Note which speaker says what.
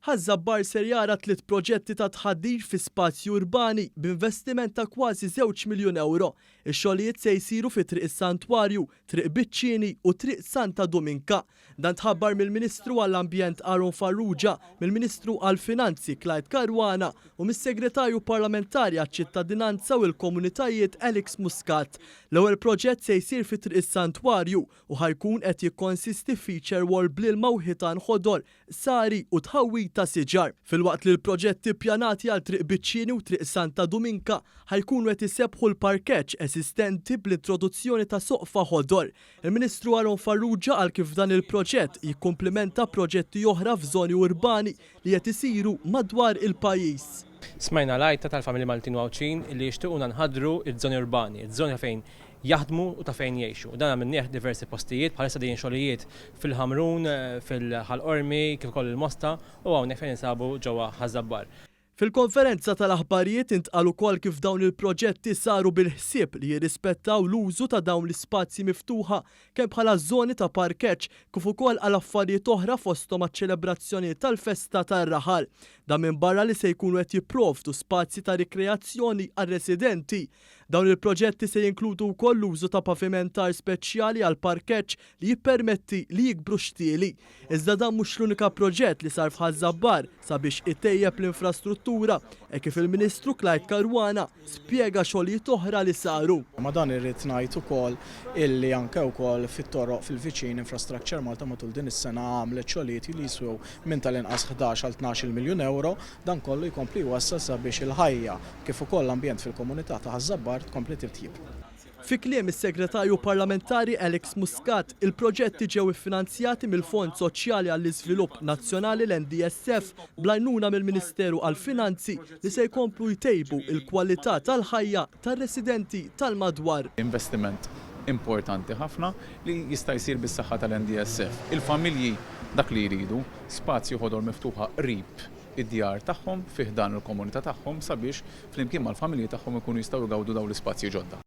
Speaker 1: Ħaż-Żabbar ser jara tliet proġetti ta' tħaddir fi spazji urbani b'investiment ta' kważi żewġ miljun ewro. Ix-xogħlijiet se jsiru fi Triq is-Santwarju, Triq Biċċieni u Triq Santa Duminka. Dan tħabbar mill-Ministru għall-Ambjent Aaron Farrugia, mill-Ministru għall-Finanzi Clyde Caruana u mis-Segretarju Parlamentari għaċ-Ċittadinanza u l-Komunitajiet Alex Muscat. L-ewwel proġett se jsir fi Triq is-Santwarju u ħa jkun qed jikkonsisti f'feature wall bl-ilma u ħitan ħodor sari u tħawwil ta' siġar, filwaqt li l-proġetti ppjanati għal Triq Biċċieni u Triq Santa Duminka ħa jkunu qed isebbħu l-parkeġġ eżistenti bl-introduzzjoni ta' soqfa ħodor. Il-Ministru Aaron Farrugia qal kif dan il-proġett jikkumplimenta proġetti oħra f'żoni urbani li qed isiru madwar il-pajjiż.
Speaker 2: Smajna l-għajta tal-familji Maltin u Għawdxin li jixtiquna nħaddru ż-żoni urbani, iż-żoni ta' fejn jaħdmu u ta' fejn jgħixu. Dan għamilnieh diversi postijiet, bħalissa għaddejjin xogħlijiet fil-Ħamrun, fil-Ħal Qormi, kif ukoll il-Mosta u hawnhekk fejn ninsabu ġewwa Ħaż-Żabbar.
Speaker 1: Fil-konferenza tal-aħbarijiet intqal ukoll kif dawn il-proġetti saru bil-ħsieb li jirrispettaw l-użu ta' dawn l-ispazji miftuħa kemm bħala żoni ta' parkeġġ kif ukoll għal affarijiet oħra fosthom għaċ-ċelebrazzjonijiet tal-festa tar-raħal. Dan minbarra li se jkunu qed jipprovdu spazji ta' rikreazzjoni għar-residenti. Dawn il-proġetti se jinkludu wkoll l-użu ta' pavimentar speċjali għall-parkeġġ li jippermetti li jikbru xtieli. Iżda dan mhux l-unika proġett li sar f'Ħaż-Żabbar sabiex itejjeb l-infrastruttura, hekk kif il-Ministru Clyde Caruana spjega xogħlijiet oħra li saru.
Speaker 3: Ma' dan irrid ngħid ukoll illi anke wkoll fit-toroq fil-viċin Infrastructure Malta matul din is-sena għamlet xogħlijiet li jiswew minn tal-inqas 11 għal 12-il miljun ewro. Dan kollu jkompli jwassal sabiex il-ħajja kif ukoll l-ambjent fil-komunità ta' Ħaż-Żabbar tkompli titjieb.
Speaker 1: Fi kliem is-Segretarju Parlamentari Alex Muscat, il-proġetti ġew iffinanzjati mill-Fond Soċjali għall-Iżvilupp Nazzjonali l-NDSF bl-għajnuna mill-Ministeru għall-Finanzi li se jkomplu jtejbu l-kwalità tal-ħajja tar-residenti tal-madwar.
Speaker 4: Investiment importanti ħafna li jista' jsir bis-saħħa tal-NDSF. Il-familji dak li jridu, spazji ħodor miftuħa qrib id-djar tagħhom fi ħdan il-komunità tagħhom sabiex flimkien mal-familji tagħhom ikunu jistgħu jgawdu dawn l-ispazji ġodda.